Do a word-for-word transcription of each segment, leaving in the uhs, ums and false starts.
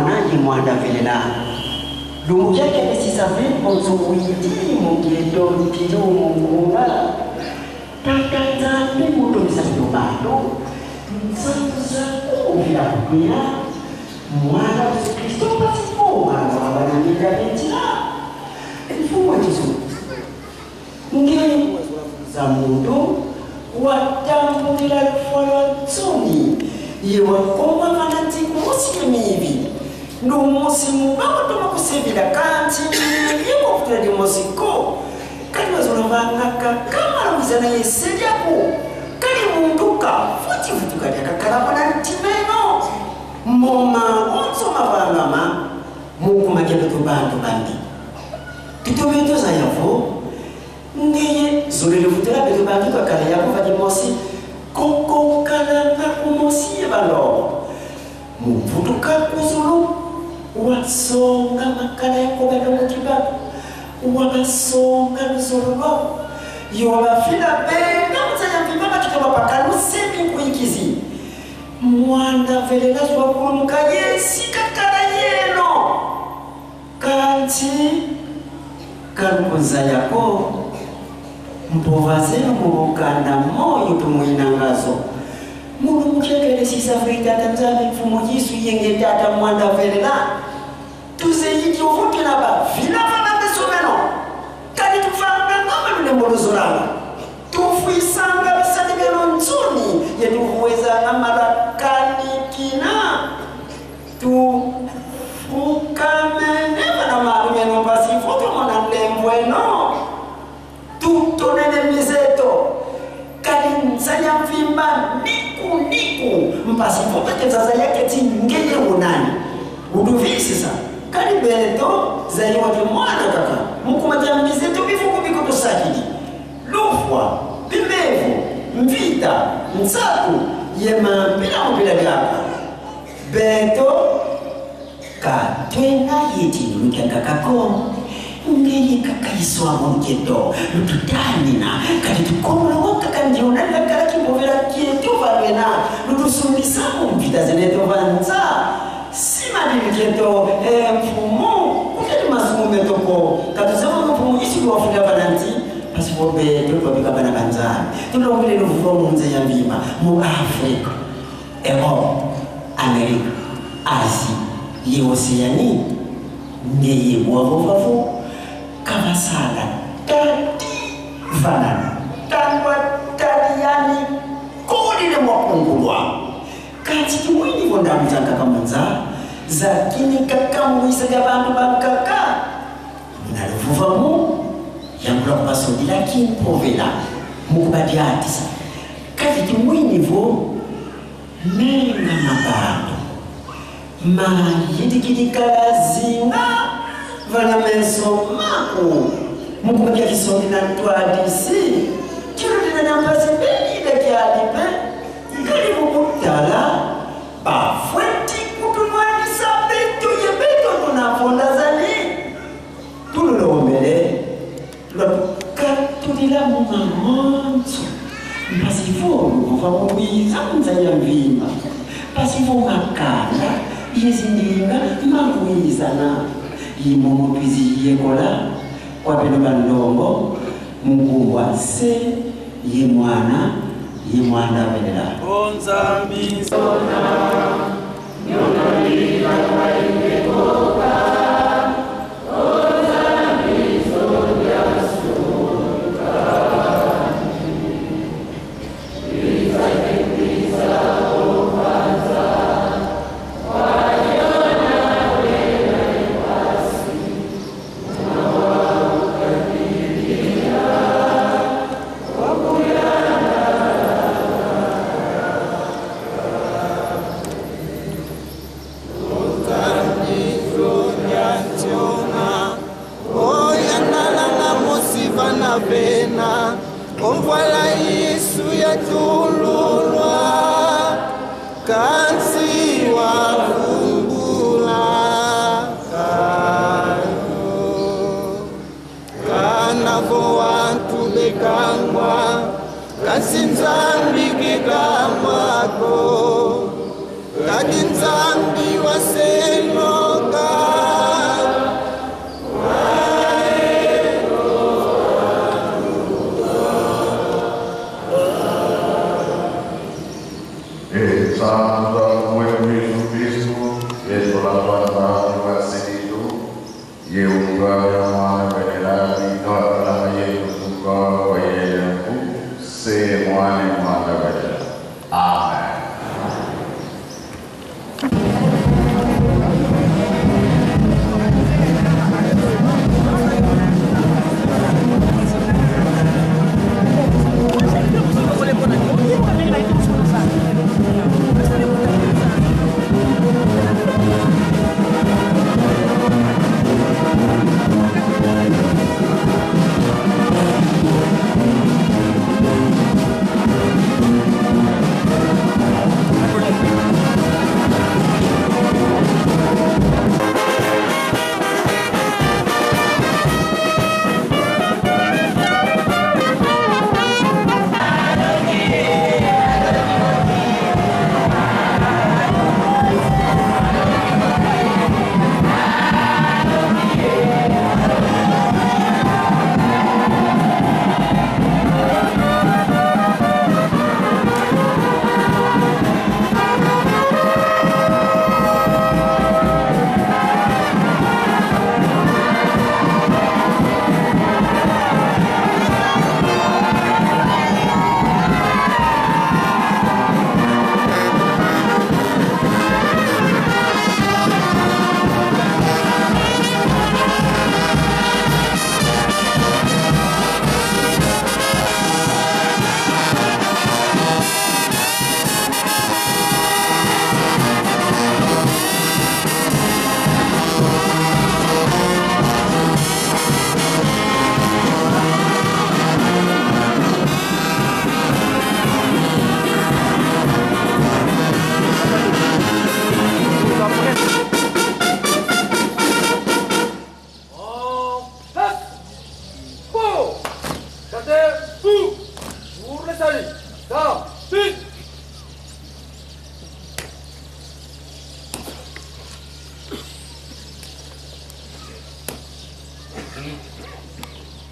Nandi Mwanda Velela. Lumbu kiakele six avril, bonso widi mu ghetto, mpila mu ngunga. Tata Nzambi mu tungisa beno bantu, nsangu za kuvila kukwila, Mwana Yesu Kristo mpasi vo, mwana wa bana minda bentila. Mfumu Yesu. Nge za muntu, watambudila lufwa lwa nsoni, ye wakomba fanatique mosi ye mivi. Ndu mosi mu bau toma kusevila, kansi ye kwa kutula dimosi ko. Kadi wazola vangaka kama luzana ye se diaku. Kadi muntu ka futi futuka diaka kala kuna ntimeno. Moma onso mavangama, mu kuma kia beto bantu bambi. Tutu beto zaya vo, ngeye zolele vutula beto bantu kakala ya kuva dimosi, koko kalanga kumosi ye balongo. Mu vutuka ku zulu, wasonga makala ya koba longo kiba, wabasonga luzolo lwau, ye wabafila bena mu nza ya mvimba, bakita bapaka lusemi nkuikizi. Mwanda Velela zwa kulumuka ye si kakala yeno. Kansi, ka lukuzaya ko, mpova zeno mu bukanda moyo tumwinanga zo. Mu lumbu kiakele six avril, Tata Nzambi, Mfumu Yesu ye nge Tata Mwanda Velela. Tuzeye dio vo twena bavila vana meso meno. Kadi tuvanganga ma lulembo luzolanga. Tufwisanga bisadi bieno nsoni, ye tuvwezanga malakani kina. Tufukamene vana malu meno mpasi vo twamona nlemvo eno. Tutonene mbi zeto. Kadi nza ya mvimba niku niku, mpasi vo teke nza za yaketi ngeye unani. Utuvisisa. Kadi beto, zayiwa ke mwana kaka. Mu kuma kia mbi zeto bifuku bikutusakidi. Lufwa, bimbevo, mvita, nsatu, ye mampila mu mpila diaka. Beto, ka twena ye dinunu kiankaka ko. Ngeye kaka iswa mu nkento, lututanina, kadi tukomolo wa kaka ndiona lakala kimpovela kieto va lwena, lutusundisa mu mvita zeneto va nza. Sima di nkento, e Mfumu, kutadi masumu meto ko, ka tuzeye vo Mfumu Yesu wafwila vana nti, mpasi vo beto twabika bana ba Nzambi. Tulongele luvuvamu mu nza ya mvimba, mu Afrika, Europe, Amérique, Asie, ye Océanie. Ngeye wavova vo, ka vasala tadi vana, tangwa tadi yani, koli le mwa kungulwa. Kansi tumwini vo ndambu zankaka mu nza, zakini kaka mu wisa dia bantu bankaka. Muna luvuvamu, yambula kubasodila kimpovela, mu kubadiatisa. Kadi tumwini vo, menga ma bantu mayidikidi kala zinga vana meso maku. Mu kuma kia kisongi na ntwadisi, kilu dina na mpasi beni da kiadi mpe, kadi mu kutala, bafweti kutunwanisa beto ye beto tuna fonda zani. Tululombele, lwatukatudila mu mamonso. Mpasi vo luvova mu kwiza mu nza ya mvimba. Mpasi vo makanda ye zindinga makwizana. I momo twizi yekola kwa beno banlongo, mu nkumbu a Se, ye Mwana, ye Mwanda Velela. O Nzambi,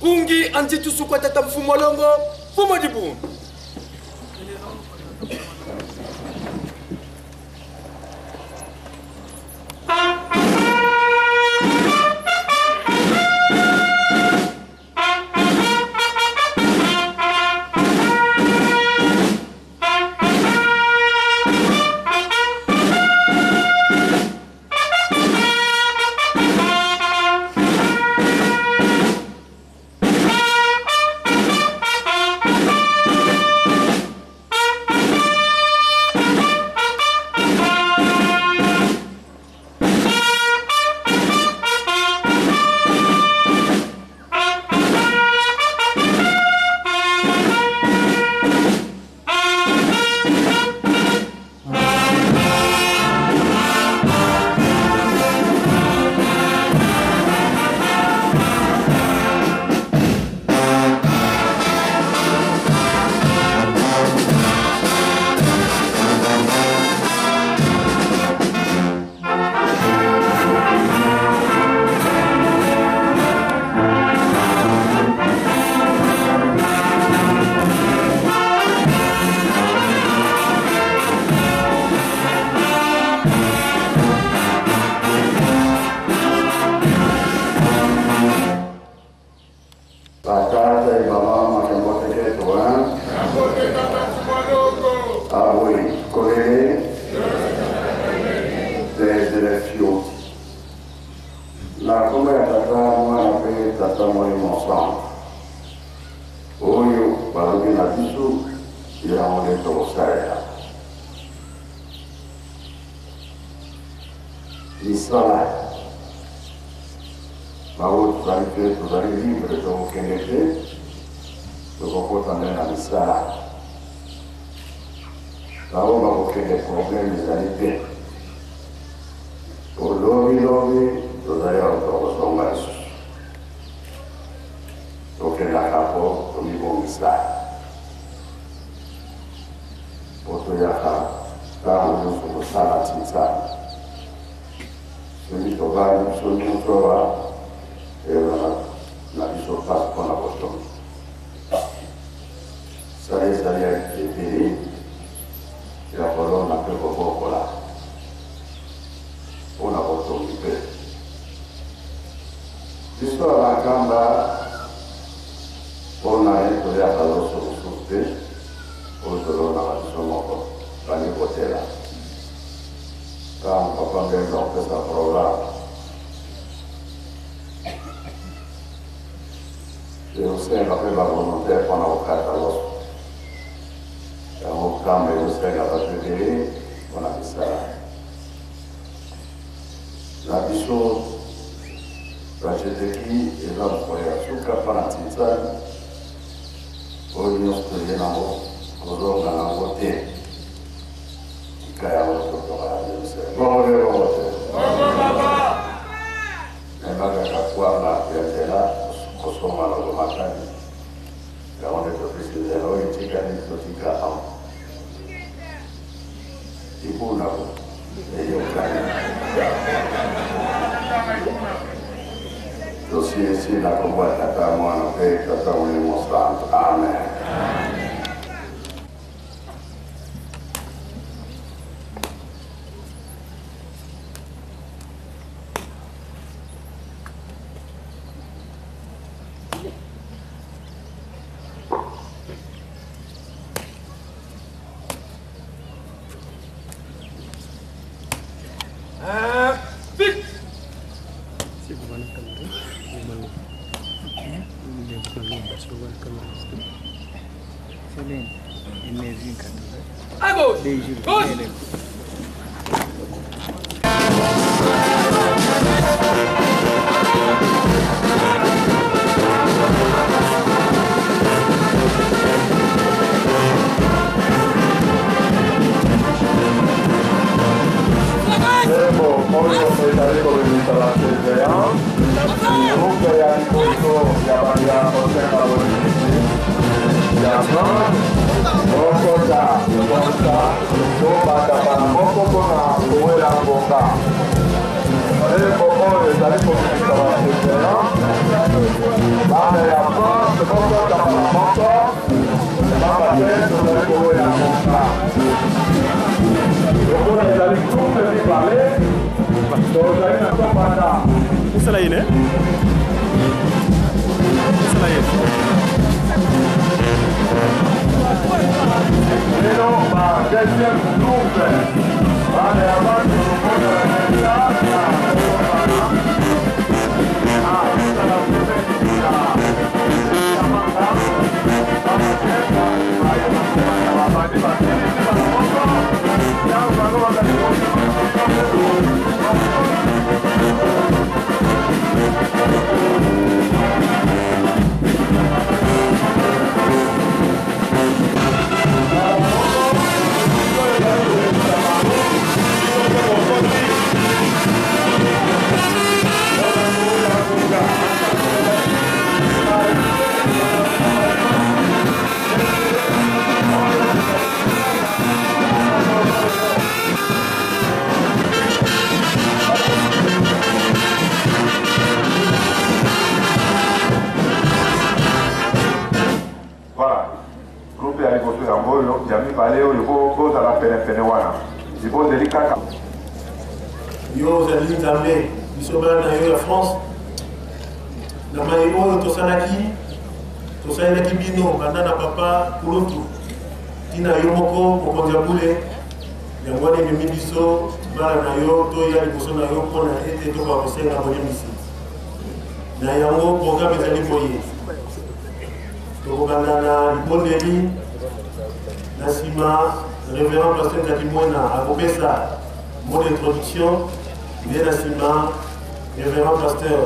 Bungi a nzitusu kwa tata Mfumu a Longo, Mfumu a Dibundu. Batata ye bamama, kiambote kieto, hein? Ah oui, kolele. Tezele fioti. Na kombo ya Tata, Mwana mpe Tata Molimo Santu. Oyo balobi na biso, yango nde tokosalela. Misala. Baoyo tozali mpe, tozali libre, tokokende te, tokokota nde na misala. Baoyo bakokende, problème ezali te. Po lobi, lobi, tozali awa, tokozonga lisusu. Tokendaka po tomibongisa. Po toyaka ntango nyonso kosala nsinsa. Soki tobali biso nyonso awa, ezala na biso mpasi mpo na bosomi. Sala ezali ya ebele ya kolona mpe kobokola mpo na botongi mpe. Biso ya makamba, mpo na ye toyaka loso mosusu te, oyo tolonaka biso moko, bandi kotela. Ntango papa Ngenza kopesa programe, ekosenga mpe ba volontaire mpo na kokata loso. Yango kamba ekosenga bato ebele mpo na misala. Na biso, ba Tcheteki eza mokolo ya suka mpo na ntinsani. Oyo nyonso toye nango, kozonga nango te. Tika yango totoka na biso. Bongo nde bongo te. Mema kaka kwanga ya nzela, kosonga na bomakani. Yango nde topesi nzela, oyo etikali totika awa. Ibuna ko. Eyokani. Tosilisi na kombo ya Tata, Mwana mpe Tata Molimo Santu. Amen. Ah, vite! À gauche. Gauche. Lembo oyo ezali kobimisa ba C V A. Groupe ya liboso ya bato ya kosenga bolimbisi. Ya vingt, bokota, bokota, bobanda mbala moko mpo na kowela ngonga. Lembo oyo ezali kobimisa ba C V A. Bana ya Tozali na topata. Esala ye, ne? Esala ye. Lelo ba deuxième groupe. Bana ya bantu. Voilà. Groupe ya liboso yango oyo, ya mibale oyo, bo-, bozala pene-pene wana. Libondeli kaka. Yo ozali Nzambe, biso bana na yo ya France. Na mai oyo tosalaki, tosalelaki bino, banda na papa kulutu, tii na yo moko, mokonzi ya bule. Yango wana ememi biso, bana na yo, toya liboso na yo, mpo na ete tokoka kosenga bolimbisi. Na yango, programme ezali boye. Tokobanda na libondeli. Na nsima, Révérend Pasteur Nzaki Mwena akopesa mot d'introduction. Nde na nsima, Révérend Pasteur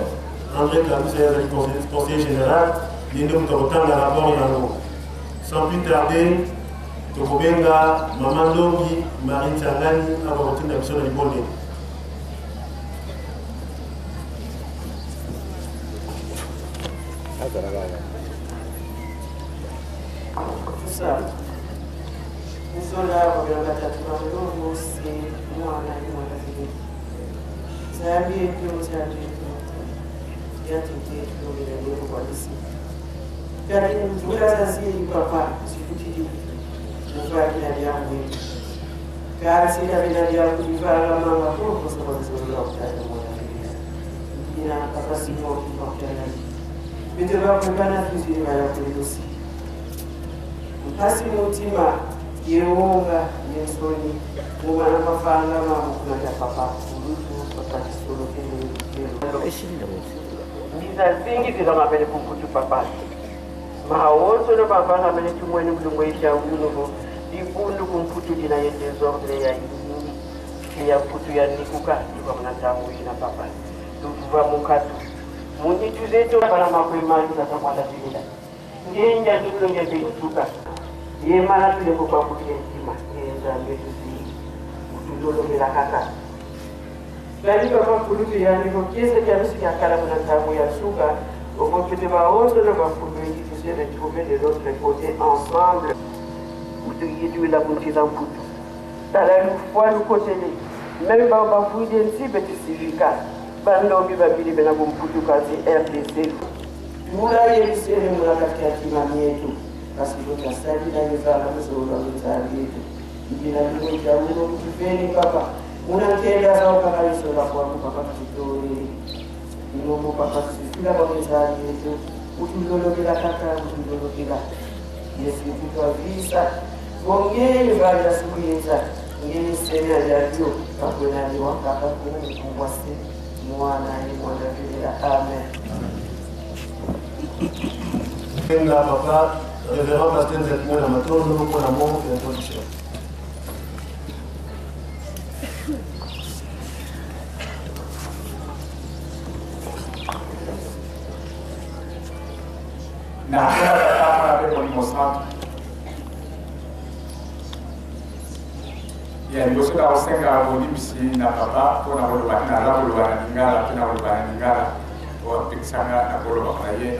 André Kabusa, ye azali conseiller, conseiller général, ye nde moto akotanga rapport yango. Sans plus tarder, tokobenga Mama Ndongi Marie Nchangani, akotinda biso na libondeli. Tusa. Nzola kwa bela batatu ba Mlomo se mwana ni mwana zile. Nzambi yetu, Nzambi yetu. Ya tete, tulobela leo kwa lisi. Kadi mvula zazidi, papa, zifutidi. Mvula kina diambu yetu. Kansi kabila dia kulivala manga koko sokola sokola kutana mwana. Ina papa Simon kwa kutana. Beto bakumbana tuzidi baya kulusi. Mpasi mu ntima, ye wonga, ye nsoni. Mu mana mafanga ma mu kuna dia papa. Ulutu, papa Kisolo kele, kele. Mbiza zingi zizamamene ku Mputu, papa. Mawonsono bavangama ne tumwene mu lumbu edi dia wunu vo, dibundu ku Mputu dina ye désordre ya yingi, ye ya Mputu ya nikuka, tuka muna ntangu yina, papa. Tuvuva mu nkatu. Mu nitu zeto, bana makwe mali za za mwanda zilila. Nge nja ndulo nge mpe nsuka. Ye mana tule ko kwa kutile ntima, nge Nzambi tusi. Utulolobela kaka. Kadi papa kulutu yandi vo kiese kia lusi kiakala muna ntangu ya nsuka, ovo mpete bawonsono ba mfumu edi tu se retrouver de l'autre côté ensemble. Utuyidila ku nsi za Mputu. Tala lufwa lukotele. Même ba bavwidi nsi beti silika. Bandombi babidi bena ku Mputu kansi R D C. Mula ye lusene muna kati ya ntima mieto. Kansi vo twasadila ye vana mu zolo lwa Nzambi yeto. Ibina lumu dia uno kutuveni, papa. Muna nkenda za ukaka yeso la kwa mu, papa, tutitolele. Inomo, papa, tusifila kwa Nzambi yeto. Utulolobela kaka, utulolobela. Yesu kutwavisa. Vo ngeye vanda sukuyenza. Ngeye sena ya dio. Kakwena liwa kaka kumu kumbwase. Mwana ye mwana velela. Amen. Nga papa, Révérend Pasteur Nzaki Mwena, matondo, mpo na mot d'introduction. Na pela tata mpe Molimo Santu. Ya liboso na kosenga bolimbisi na papa mpo na koloba, na la koloba na Lingala, mpe na koloba na Lingala, oyo apekisanga na koloba na ye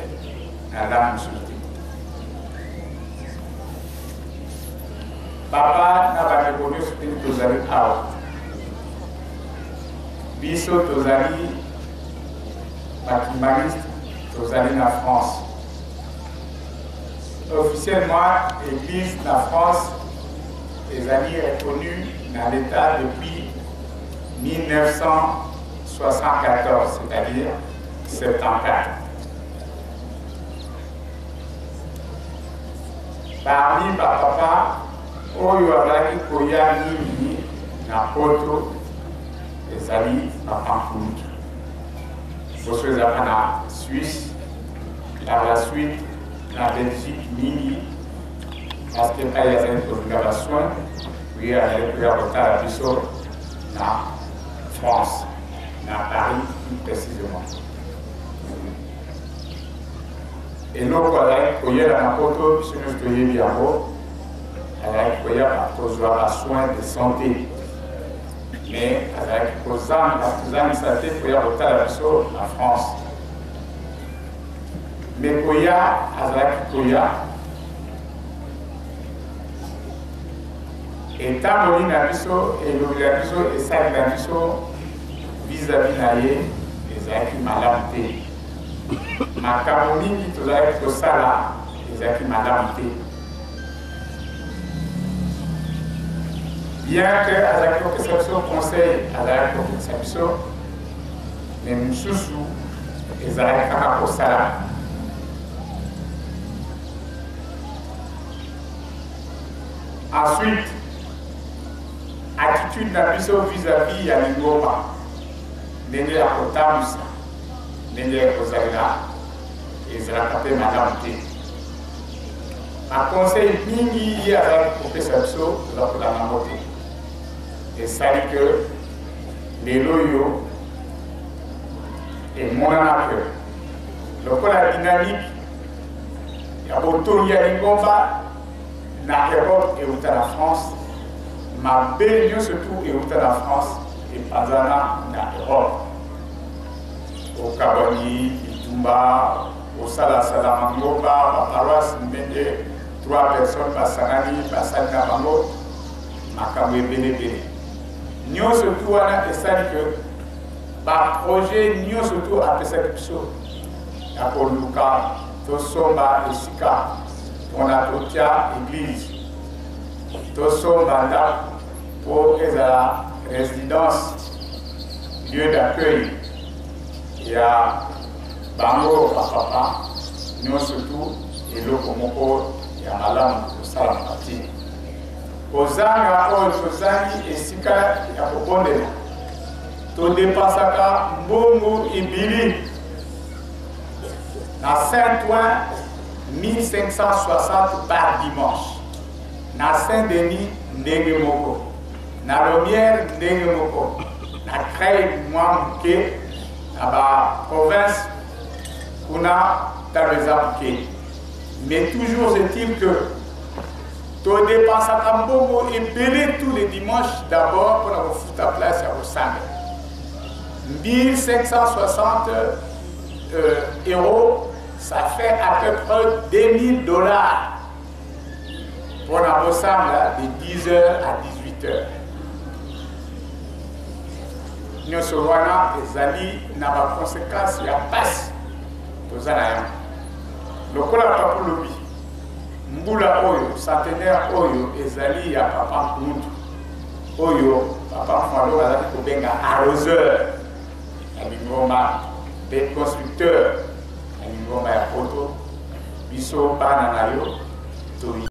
na langue mosusu te. Papa na bandeko nyonso mpe tozali awa. Biso tozali ba kimbanguistes, tozali na France. Officiellement, Église na France ezali reconnue na l'État depuis mille neuf cent soixante-quatorze, c'est-à-dire septante-quatre. Parmi ba papa oyo bazalaki koya mingi na Poto, ezali papa Nkuluntu. Boso ezalaka na Suisse, par la suite na Belgique mingi, parce que epai azali kolinga ba soins, puis azali koya kotala biso na France, na Paris plus précisément. Eloko azalaki koyela na Poto, biso nyonso toyebi yango, azalaki koya kozwa ba soins de santé. Mais azalaki kozanga, kozangisa te koya kotala biso na France. Mais koya, azalaki koya. Etamboli na biso, elobeli na biso, esali na biso vis-à-vis na ye ezalaki malamu te. Makambo mingi tozalaki kosala ezalaki malamu te. Bien que azalaki kopesa biso conseil, azalaki kopesa biso, mais mosusu ezalaki kaka kosala. Ensuite, attitude na biso vis-à-vis ya lingomba, ndenge ya kotambwisa, ndenge ya kozala, ezalaka mpe malamu te. Ba conseil mingi ye azalaki kopesa biso, toza kolanda yango te. Esali que lelo oyo emonana que lokola dynamique ya botongi ya lingomba na Europe euta na France, mabe nyonso tu euta na France epanzana na Europe. Okabwani bitumba, osalasala mangomba, ba paroisse ndenge trois personnes basangani, basali na bango makambo ebele ebele. Nyonso tu wana esali que ba projet nyonso tu apesaki biso ya koluka tosomba esika mpona totia église, tosomba ndako mpo ezala résidence, lieu d'accueil ya bango ba papa, nyonso tu eloko moko ya malamu kosalamaka te. Kozanga oyo tozangi esika ya kobondela, todepensaka mbongo ebele. Na Saint-Ouen, mille cinq cent soixante par dimanche. Na Saint-Denis, ndenge moko. Na Lomière, ndenge moko. Na Creil, mwa moke. Na ba province, kuna talo eza moke. Mais toujours est-il que todepensaka mbongo ebele tous les dimanches, d'abord mpona kofuta place ya kosambela. Mille cinq cent soixante, euh, euros, ça fait à peu près deux mille dollars mpona kosambela de dix heures à dix-huit heures. Nyonso wana ezali na ba conséquences ya mpasi toza na yango. Lokola papa olobi, mbula oyo, centenaire oyo ezali ya papa Nkuluntu, oyo papa Mfwalo azali kobenga arroseur ya lingomba mpe constructeur ya lingomba ya Poto. Biso bana na yo, to